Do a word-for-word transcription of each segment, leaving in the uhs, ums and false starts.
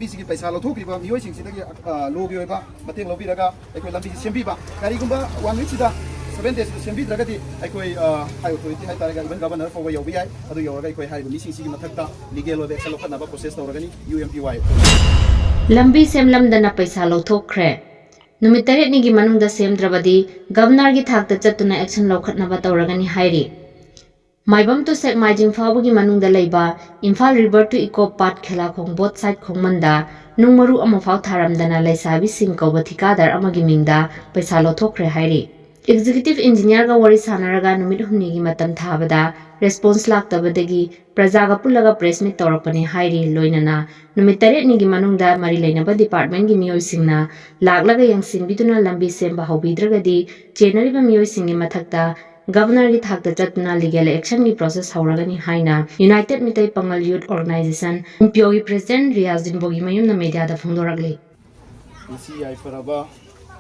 ꯁꯤꯒꯤ ꯄꯩꯁꯥ ꯂꯧꯊꯣꯛꯈꯤꯕ ꯃꯤꯑꯣꯏꯁꯤꯡꯁꯤꯗꯒꯤ ꯂꯣꯒꯤ ꯑꯣꯏꯕ ꯃꯇꯦꯡ ꯂꯧꯕꯤꯔꯒ ꯑꯩꯈꯣꯏ ꯂꯝꯕꯤꯁꯤ ꯁꯦꯝꯕꯤꯕ꯫ ꯀꯔꯤꯒꯨꯝꯕ ꯋꯥꯟ ꯋꯤꯛꯁꯤꯗ, ꯁꯚꯦꯟ ꯗꯦꯖꯁꯤꯗ ꯁꯦꯝꯕꯤꯗ꯭ꯔꯒꯗꯤ ꯑꯩꯈꯣꯏ ꯍꯥꯏ ꯑꯣꯊꯣꯔꯤꯇꯤ ꯍꯥꯏꯇꯥꯔꯦ, ꯏꯚꯟ ꯒꯚꯔꯅꯔ ꯐꯥꯎꯕ ꯌꯧꯕ ꯌꯥꯏ꯫ ꯑꯗꯨ ꯌꯧꯔꯒ ꯑꯩꯈꯣꯏ ꯍꯥꯏꯔꯤꯕ ꯃꯤꯁꯤꯡꯁꯤꯒꯤ ꯃꯊꯛꯇ ꯂꯤꯒꯦꯜ ꯑꯣꯏꯕ ꯑꯦꯛꯁꯟ ꯂꯧꯈꯠꯅꯕ ꯄ꯭ꯔꯣꯁꯦꯁ ꯇꯧꯔꯒꯅꯤ꯫ U M P Y. ꯂꯝꯕꯤ ꯁꯦꯝꯂꯝꯗꯅ ꯄꯩꯁꯥ ꯂꯧꯊꯣꯛꯈ꯭ꯔꯦ꯫ ꯅꯨꯃꯤꯠ ꯇꯔꯦꯠꯅꯤꯒꯤ ꯃꯅꯨꯡꯗ ꯁꯦꯝꯗ꯭ꯔꯕꯗꯤ ꯒꯚꯔꯅꯔꯒꯤ ꯊꯥꯛꯇ ꯆꯠꯇꯨꯅ ꯑꯦꯛꯁꯟ ꯂꯧꯈꯠꯅꯕ ꯇꯧꯔꯒꯅꯤ ꯍꯥꯏꯔꯤ꯫ ꯃꯥꯏꯕꯝ to ꯁꯦꯛꯃꯥꯏꯖꯤꯡ ꯐꯥꯎꯕꯒꯤ ꯃꯅꯨꯡꯗ ꯂꯩꯕ Imphal river to eco path ꯈꯦꯂꯥꯈꯣꯡ both side ꯈꯣꯡꯃꯟꯗ ꯅꯨꯡ ꯃꯔꯨ ꯑꯃꯐꯥꯎ ꯊꯥꯔꯝꯗꯅ ꯂꯩꯁꯥꯕꯤꯁꯤꯡ ꯀꯧꯕ ꯊꯤꯀꯥꯗꯥꯔ ꯑꯃꯒꯤ ꯃꯤꯡꯗ ꯄꯩꯁꯥ ꯂꯧꯊꯣꯛꯈ꯭ꯔꯦ ꯍꯥꯏꯔꯤ꯫ Executive Engineerꯒ ꯋꯥꯔꯤ ꯁꯥꯟꯅꯔꯒ ꯅꯨꯃꯤꯠ ꯍꯨꯝꯅꯤꯒꯤ ꯃꯇꯝ ꯊꯥꯕꯗ response ꯂꯥꯛꯇꯕꯗꯒꯤ ꯄ꯭ꯔꯖꯥꯒ ꯄꯨꯜꯂꯒ press meet ꯇꯧꯔꯛꯄꯅꯤ ꯍꯥꯏꯔꯤ꯫ ꯂꯣꯏꯅꯅ ꯅꯨꯃꯤꯠ ꯇꯔꯦꯠꯅꯤꯒꯤ ꯃꯅꯨꯡꯗ ꯃꯔꯤ ꯂꯩꯅꯕ departmentꯀꯤ ꯃꯤꯑꯣꯏꯁꯤꯡꯅ ꯂꯥꯛꯂꯒ ꯌꯦꯡꯁꯤꯟꯕꯤꯗꯨꯅ ꯂꯝꯕꯤ ꯁꯦꯝꯕ ꯍꯧꯕꯤꯗ꯭ꯔꯒꯗꯤ ꯆꯦꯟꯅꯔꯤꯕ ꯃꯤꯑꯣꯏꯁꯤꯡꯒꯤ ꯃꯊꯛꯇ ꯒꯚꯔꯅꯔꯒꯤ ꯊꯥꯛꯇ ꯆꯠꯇꯨꯅ ꯂꯤꯒꯦꯜ ꯑꯦꯛꯁꯟꯒꯤ ꯄ꯭ꯔꯣꯁꯦꯁ ꯍꯧꯔꯒꯅꯤ ꯍꯥꯏꯅ ꯌꯨꯅꯥꯏꯇꯦꯗ ꯃꯤꯇꯩ ꯄꯥꯉꯜ ꯌꯨꯠ ꯑꯣꯔꯒꯅꯥꯏꯖꯦꯁꯟ, ꯎꯝꯄꯤꯌꯣꯒꯤ ꯄ꯭ꯔꯦꯁꯤꯗꯦꯟꯠ ꯔꯤꯌꯥꯖ ꯗꯤꯟꯕꯣꯒꯤ ꯃꯌꯨꯝꯅ ꯃꯦꯗꯤꯌꯥꯗ ꯐꯣꯡꯗꯣꯔꯛꯂꯤ꯫ ꯉꯁꯤ ꯌꯥꯏꯐꯔꯕ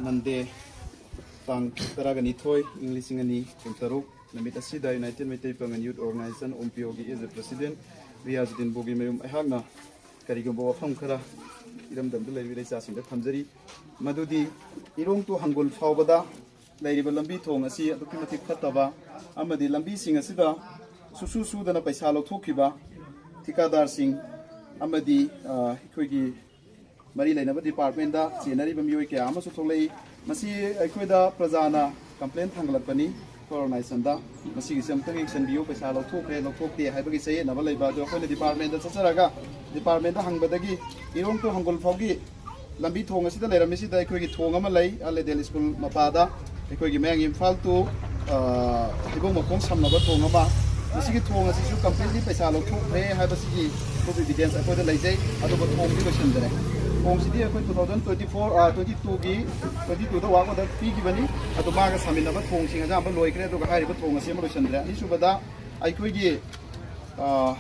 ꯃꯟꯗꯦ, ꯇꯥꯡ ꯇꯔꯥꯒ ꯅꯤꯊꯣꯏ, ꯏꯪ ꯂꯤꯁꯤꯡ ꯑꯅꯤ ꯀꯨꯟꯇꯔꯨꯛ ꯅꯨꯃꯤꯠ ꯑꯁꯤꯗ united Meitei Pangal youth organisation, ꯎꯝꯄꯤꯌꯣꯒꯤ as a president ꯔꯤꯌꯥꯖ ꯗꯤꯟꯕꯣꯒꯤ ꯃꯌꯨꯝ ꯑꯩꯍꯥꯛꯅ ꯀꯔꯤꯒꯨꯝꯕ ꯋꯥꯐꯝ ꯈꯔ ꯏꯔꯝꯗꯝꯗ ꯂꯩꯔꯤꯕ ꯏꯆꯥꯁꯤꯡꯗ ꯊꯝꯖꯔꯤ꯫ ꯃꯗꯨꯗꯤ ꯏꯔꯣꯡ to ꯍꯪꯒꯨꯜ ꯐꯥꯎꯕꯗ ꯂꯩꯔꯤꯕ ꯂꯝꯕꯤ ꯊꯣꯡ ꯑꯁꯤ ꯑꯗꯨꯛꯀꯤ ꯃꯇꯤꯛ ꯐꯠꯇꯕ ꯑꯃꯗꯤ ꯂꯝꯕꯤꯁꯤꯡ ꯑꯁꯤꯗ ꯁꯨꯁꯨ ꯁꯨꯗꯅ ꯄꯩꯁꯥ ꯂꯧꯊꯣꯛꯈꯤꯕ ꯊꯤꯀꯥꯗꯥꯔꯁꯤꯡ ꯑꯃꯗꯤ, ꯑ, ꯑꯩꯈꯣꯏꯒꯤ ꯃꯔꯤ ꯂꯩꯅꯕ departmentꯇ ꯆꯦꯟꯅꯔꯤꯕ ꯃꯤꯑꯣꯏ ꯀꯌꯥ ꯑꯃꯁꯨ ꯊꯣꯛꯂꯛꯏ꯫ ꯃꯁꯤ ꯑꯩꯈꯣꯏꯗ ꯄ꯭ꯔꯖꯥꯅ complaint ꯊꯥꯡꯒꯠꯂꯛꯄꯅꯤ꯫ ꯑꯩꯈꯣꯏ organizationꯗ ꯃꯁꯤꯒꯤꯁꯦ ꯑꯃꯨꯛꯇꯪ ꯌꯦꯡꯁꯤꯟꯕꯤꯌꯨ, ꯄꯩꯁꯥ ꯂꯧꯊꯣꯛꯈ꯭ꯔꯦ ꯂꯧꯊꯣꯛꯇꯦ ꯍꯥꯏꯕꯒꯤ ꯆꯌꯦꯠꯅꯕ ꯂꯩꯕ ꯑꯗꯨ ꯑꯩꯈꯣꯏꯅ departmentꯇ ꯆꯠꯆꯔꯒ departmentꯇ ꯍꯪꯕꯗꯒꯤ ꯏꯔꯣꯡ to ꯍꯪꯒꯨꯜ ꯐꯥꯎꯒꯤ ꯂꯝꯕꯤ ꯊꯣꯡ ꯑꯁꯤꯗ ꯂꯩꯔꯝꯃꯤꯁꯤꯗ ꯑꯩꯈꯣꯏꯒꯤ ꯊꯣꯡ ꯑꯃ ꯂꯩ, ꯑꯜ ꯑꯦꯗꯦꯜ ꯁ꯭ꯀꯨꯜ ꯃꯄꯥꯗ ꯑꯩꯈꯣꯏꯒꯤ ꯃꯌꯥꯡ ꯏꯝꯐꯥꯜ to, ꯑ, ꯍꯩꯕꯣꯡ ꯃꯈꯣꯡ ꯁꯝꯅꯕ ꯊꯣꯡ ꯑꯃ꯫ ꯃꯁꯤꯒꯤ ꯊꯣꯡ ꯑꯁꯤꯁꯨ completely ꯄꯩꯁꯥ ꯂꯧꯊꯣꯛꯈ꯭ꯔꯦ ꯍꯥꯏꯕꯁꯤꯒꯤ proof evidence ꯑꯩꯈꯣꯏꯗ ꯂꯩꯖꯩ꯫ ꯑꯗꯨꯒ ꯊꯣꯡꯗꯤ ꯂꯣꯏꯁꯤꯟꯗ꯭ꯔꯦ꯫ ꯊꯣꯡꯁꯤꯗꯤ ꯑꯩꯈꯣꯏ two thousand twenty four, ꯑ, twenty twoꯒꯤ, twenty twoꯗ work order ꯄꯤꯈꯤꯕꯅꯤ꯫ ꯑꯗꯨ ꯃꯥꯒ ꯁꯥꯃꯤꯟꯅꯕ ꯊꯣꯡꯁꯤꯡ ꯑꯌꯥꯝꯕ ꯂꯣꯏꯈ꯭ꯔꯦ, ꯑꯗꯨꯒ ꯍꯥꯏꯔꯤꯕ ꯊꯣꯡ ꯑꯁꯤ ꯑꯃ ꯂꯣꯏꯁꯤꯟꯗ꯭ꯔꯦ꯫ ꯑꯅꯤꯁꯨꯕꯗ ꯑꯩꯈꯣꯏꯒꯤ, ꯑ,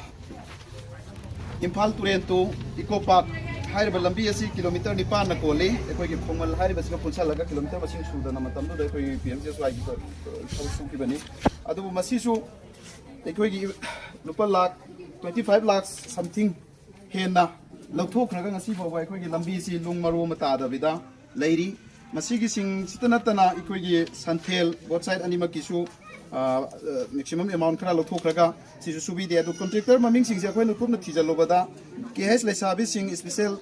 ꯏꯝꯐꯥꯜ ꯇꯨꯔꯦꯟ to eco park ꯍꯥꯏꯔꯤꯕ ꯂꯝꯕꯤ ꯑꯁꯤ ꯀꯤꯂꯣꯃꯤꯇꯔ ꯅꯤꯄꯥꯟꯅ ꯀꯣꯜꯂꯤ꯫ ꯑꯩꯈꯣꯏꯒꯤ ꯈꯣꯡꯃꯜ ꯍꯥꯏꯔꯤꯕꯁꯤꯒ ꯄꯨꯟꯁꯤꯜꯂꯒ ꯀꯤꯂꯣꯃꯤꯇꯔ ꯃꯁꯤꯡ ꯁꯨꯗꯅ ꯃꯇꯝꯗꯨꯗ ꯑꯩꯈꯣꯏꯒꯤ ꯄꯤ ꯑꯦꯝ ꯖꯤ ꯑꯦꯁ ꯋꯥꯏꯒꯤ ꯊꯕꯛ ꯁꯨꯈꯤꯕꯅꯤ꯫ ꯑꯗꯨꯕꯨ ꯃꯁꯤꯁꯨ ꯑꯩꯈꯣꯏꯒꯤ ꯂꯨꯄꯥ lakh twenty five lakh something ꯍꯦꯟꯅ ꯂꯧꯊꯣꯛꯈ꯭ꯔꯒ ꯉꯁꯤ ꯐꯥꯎꯕ ꯑꯩꯈꯣꯏꯒꯤ ꯂꯝꯕꯤꯁꯤ ꯅꯨꯡ ꯃꯔꯨ ꯑꯃ ꯇꯥꯗꯕꯤꯗ ꯂꯩꯔꯤ꯫ ꯃꯁꯤꯒꯤꯁꯤꯡꯁꯤꯇ ꯅꯠꯇꯅ ꯑꯩꯈꯣꯏꯒꯤ ꯁꯟꯊꯦꯜ both side ꯑꯅꯤꯃꯛꯀꯤꯁꯨ ꯃꯦꯛꯁꯤꯃꯝ ꯑꯦꯃꯥꯎꯟ ꯈꯔ ꯂꯧꯊꯣꯛꯈ꯭ꯔꯒ ꯁꯤꯁꯨ ꯁꯨꯕꯤꯗꯦ꯫ ꯑꯗꯨ ꯀꯣꯟꯇ꯭ꯔꯦꯛꯇꯔ ꯃꯃꯤꯡꯁꯤꯡꯁꯦ ꯑꯩꯈꯣꯏꯅ ꯀꯨꯞꯅ ꯊꯤꯖꯤꯜꯂꯨꯕꯗ ꯀꯦ ꯑꯩꯆ ꯂꯩꯁꯥꯕꯤꯁꯤꯡ special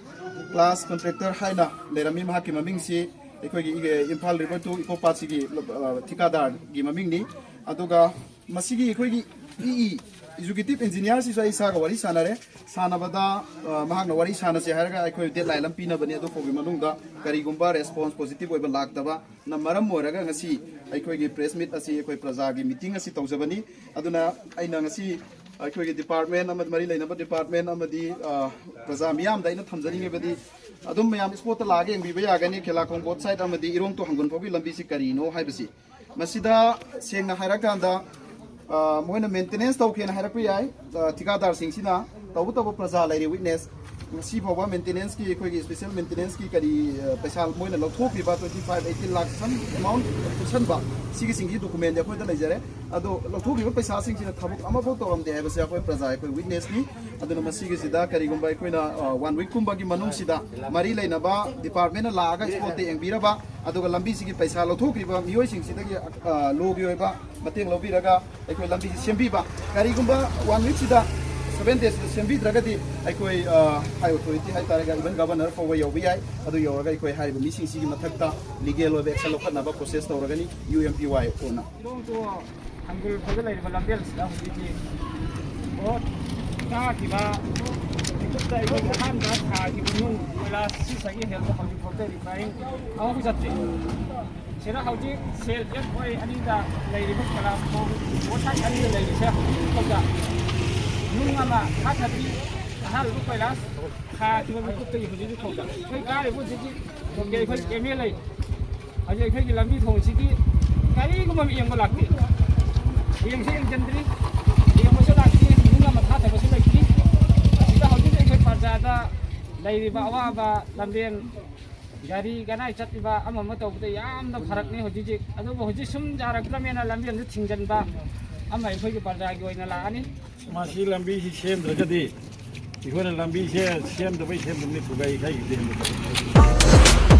class contractor ꯍꯥꯏꯅ ꯂꯩꯔꯝꯃꯤ꯫ ꯃꯍꯥꯛꯀꯤ ꯃꯃꯤꯡꯁꯤ ꯑꯩꯈꯣꯏꯒꯤ Imphal river to eco path ꯁꯤꯒꯤ ꯊꯤꯀꯥꯗꯥꯔꯒꯤ ꯃꯃꯤꯡꯅꯤ꯫ ꯑꯗꯨꯒ ꯃꯁꯤꯒꯤ ꯑꯩꯈꯣꯏꯒꯤ ꯏ ꯏ executive engineer ꯁꯤꯁꯨ ꯑꯩ ꯏꯁꯥꯒ ꯋꯥꯔꯤ ꯁꯥꯟꯅꯔꯦ꯫ ꯁꯥꯟꯅꯕꯗ ꯃꯍꯥꯛꯅ ꯋꯥꯔꯤ ꯁꯥꯟꯅꯁꯦ ꯍꯥꯏꯔꯒ ꯑꯩꯈꯣꯏ deadline ꯑꯃ ꯄꯤꯅꯕꯅꯤ꯫ ꯑꯗꯨ ꯐꯥꯎꯒꯤ ꯃꯅꯨꯡꯗ ꯀꯔꯤꯒꯨꯝꯕ response positive ꯑꯣꯏꯕ ꯂꯥꯛꯇꯕꯅ ꯃꯔꯝ ꯑꯣꯏꯔꯒ ꯉꯁꯤ ꯑꯩꯈꯣꯏꯒꯤ press meet ꯑꯁꯤ ꯑꯩꯈꯣꯏ ꯄ꯭ꯔꯖꯥꯒꯤ meeting ꯑꯁꯤ ꯇꯧꯖꯕꯅꯤ꯫ ꯑꯗꯨꯅ ꯑꯩꯅ ꯉꯁꯤ ꯑꯩꯈꯣꯏꯒꯤ department ꯑꯃꯗꯤ ꯃꯔꯤ ꯂꯩꯅꯕ department ꯑꯃꯗꯤ ꯄ꯭ꯔꯖꯥ ꯃꯤꯌꯥꯝꯗ ꯑꯩꯅ ꯊꯝꯖꯅꯤꯡꯉꯤꯕꯗꯤ ꯑꯗꯨꯝ ꯃꯌꯥꯝ spot ꯇ ꯂꯥꯛꯑꯒ ꯌꯦꯡꯕꯤꯕ ꯌꯥꯒꯅꯤ꯫ ꯈꯦꯂꯥꯈꯣꯡ both side ꯑꯃꯗꯤ ꯏꯔꯣꯡ to ꯍꯪꯒꯨꯟ ꯐꯥꯎꯒꯤ ꯂꯝꯕꯤꯁꯤ ꯀꯔꯤꯅꯣ ꯍꯥꯏꯕꯁꯤ꯫ ꯃꯁꯤꯗ ꯁꯦꯡꯅ ꯍꯥꯏꯔꯀꯥꯟꯗ ꯃꯣꯏꯅ maintenance ꯇꯧꯈ꯭ꯔꯦꯅ ꯍꯥꯏꯔꯛꯄ ꯌꯥꯏ꯫ ꯊꯤꯀꯥꯗꯥꯔꯁꯤꯡꯁꯤꯅ ꯇꯧꯕꯇꯕꯨ ꯄ꯭ꯔꯖꯥ ꯂꯩꯔꯤ witness꯫ ꯉꯁꯤ ꯐꯥꯎꯕ maintenance ꯀꯤ ꯑꯩꯈꯣꯏꯒꯤ special maintenance ꯀꯤ ꯀꯔꯤ ꯄꯩꯁꯥ ꯃꯣꯏꯅ ꯂꯧꯊꯣꯛꯈ꯭ꯔꯤꯕ twenty five eighteen ꯂꯥꯛ some amount ꯄꯨꯁꯟꯕ ꯁꯤꯒꯤꯁꯤꯡꯒꯤ document ꯗꯤ ꯑꯩꯈꯣꯏꯗ ꯂꯩꯖꯔꯦ꯫ ꯑꯗꯣ ꯂꯧꯊꯣꯛꯈ꯭ꯔꯤꯕ ꯄꯩꯁꯥꯁꯤꯡꯁꯤꯅ ꯊꯕꯛ ꯑꯃꯐꯥꯎ ꯇꯧꯔꯝꯗꯦ ꯍꯥꯏꯕꯁꯦ ꯑꯩꯈꯣꯏ ꯄ꯭ꯔꯖꯥ ꯑꯩꯈꯣꯏ witness ꯅꯤ꯫ ꯑꯗꯨꯅ ꯃꯁꯤꯒꯤꯁꯤꯗ ꯀꯔꯤꯒꯨꯝꯕ ꯑꯩꯈꯣꯏꯅ one week ꯀꯨꯝꯕꯒꯤ ꯃꯅꯨꯡꯁꯤꯗ ꯃꯔꯤ ꯂꯩꯅꯕ department ꯅ ꯂꯥꯛꯑꯒ spot ꯇ ꯌꯦꯡꯕꯤꯔꯕ ꯑꯗꯨꯒ ꯂꯝꯕꯤꯁꯤꯒꯤ ꯄꯩꯁꯥ ꯂꯧꯊꯣꯛꯈ꯭ꯔꯤꯕ ꯃꯤꯑꯣꯏꯁꯤꯡꯁꯤꯗꯒꯤ ꯂꯣꯒꯤ ꯑꯣꯏꯕ ꯃꯇꯦꯡ ꯂꯧꯕꯤꯔꯒ ꯑꯩꯈꯣꯏ ꯂꯝꯕꯤꯁꯤ ꯁꯦꯝꯕꯤꯕ꯫ ꯀꯔꯤꯒꯨꯝꯕ one week ꯁꯤꯗ seven days ꯁꯤꯗ ꯁꯦꯝꯕꯤꯗ꯭ꯔꯒꯗꯤ ꯑꯩꯈꯣꯏ high authority ꯍꯥꯏꯇꯥꯔꯦ, even governor ꯐꯥꯎꯕ ꯌꯧꯕ ꯌꯥꯏ꯫ ꯑꯗꯨ ꯌꯧꯔꯒ ꯑꯩꯈꯣꯏ ꯍꯥꯏꯔꯤꯕ ꯃꯤꯁꯤꯡꯁꯤꯒꯤ ꯃꯊꯛꯇ legal ꯑꯣꯏꯕ action ꯂꯧꯈꯠꯅꯕ process ꯇꯧꯔꯒꯅꯤ UMPY ꯑꯣꯏꯅ꯫ ꯏꯔꯣꯡ to ꯍꯪꯒꯨꯜ ꯐꯥꯎꯗ ꯂꯩꯔꯤꯕ ꯂꯝꯕꯦꯜꯁꯤꯗ ꯍꯧꯖꯤꯛꯇꯤ ꯚꯣꯠ ꯀꯥꯈꯤꯕ ꯃꯤꯀꯨꯞꯇ ꯑꯩꯈꯣꯏꯒꯤ ꯑꯍꯥꯟꯕ ꯊꯥꯈꯤꯕ ꯅꯨꯡ ꯀꯣꯏꯂꯥꯁ ꯁꯤ ꯉꯁꯥꯏꯒꯤ ꯍꯦꯜꯗ ꯍꯧꯖꯤꯛ ꯐꯥꯎꯗ repairing ꯑꯃꯐꯥꯎ ꯆꯠꯇ꯭ꯔꯤ꯫ ꯁꯤꯗ ꯍꯧꯖꯤꯛ ꯁꯦꯜ ꯑꯦꯐ ꯑꯣꯏ ꯑꯅꯤꯗ ꯂꯩꯔꯤꯕ ꯀꯣꯏꯂꯥꯁ ꯊꯣꯡ ꯄꯣꯠꯁꯛ ꯑꯅꯤꯗ ꯂꯩꯔꯤꯁꯦ ꯍꯧꯖꯤꯛ ꯐꯥꯎꯗ ꯅꯨꯡ ꯑꯃ ꯊꯥꯊꯕꯤ ꯑꯍꯥꯟꯕ ꯀꯣꯏꯂꯥꯁ ꯊꯥꯈꯤꯕ ꯃꯤꯀꯨꯞꯇꯒꯤ ꯍꯧꯖꯤꯛ ꯐꯥꯎꯗ ꯑꯩꯈꯣꯏ ꯀꯥꯔꯤꯕ ꯍꯧꯖꯤꯛ ꯑꯩꯈꯣꯏ ꯑꯦꯝ ꯑꯦꯜ ꯑꯦ ꯍꯧꯖꯤꯛ ꯑꯩꯈꯣꯏꯒꯤ ꯂꯝꯕꯤ ꯊꯣꯡꯁꯤꯒꯤ ꯀꯔꯤꯒꯨꯝꯕ ꯑꯃ ꯌꯦꯡꯕ ꯂꯥꯛꯇꯦ꯫ ꯌꯦꯡꯁꯤ ꯌꯦꯡꯁꯤꯟꯗ꯭ꯔꯤ, ꯌꯦꯡꯕꯁꯨ ꯂꯥꯛꯇꯦ, ꯅꯨꯡ ꯑꯃ ꯊꯥꯊꯕꯁꯨ ꯂꯩꯇ꯭ꯔꯤ꯫ ꯑꯁꯤꯗ ꯍꯧꯖꯤꯛ ꯑꯩꯈꯣꯏ ꯄ꯭ꯔꯖꯥꯗ ꯂꯩꯔꯤꯕ ꯑꯋꯥꯕ ꯂꯝꯕꯦꯟ ꯒꯥꯔꯤ ꯒꯅꯥꯏ ꯆꯠꯂꯤꯕ ꯑꯃ ꯑꯃ ꯇꯧꯕꯗ ꯌꯥꯝꯅ ꯐꯔꯛꯅꯤ ꯍꯧꯖꯤꯛ ꯍꯧꯖꯤꯛ꯫ ꯑꯗꯨꯕꯨ ꯍꯧꯖꯤꯛ ꯁꯨꯝ ꯌꯥꯔꯛꯇ꯭ꯔꯕꯅꯤꯅ ꯂꯝꯕꯤ ꯑꯃꯁꯨ ꯊꯤꯡꯖꯤꯟꯕ ꯑꯃ ꯑꯩꯈꯣꯏꯒꯤ ꯄ꯭ꯔꯖꯥꯒꯤ ꯑꯣꯏꯅ ꯂꯥꯛꯑꯅꯤ꯫ ꯃꯁꯤ ꯂꯝꯕꯤꯁꯤ ꯁꯦꯝꯗ꯭ꯔꯒꯗꯤ ꯑꯩꯈꯣꯏꯅ ꯂꯝꯕꯤꯁꯦ ꯁꯦꯝꯗꯕꯩ ꯁꯦꯝꯗꯕꯅꯤ, ꯈꯨꯒꯥꯏ ꯏꯀꯥꯏꯒꯤꯗꯦ꯫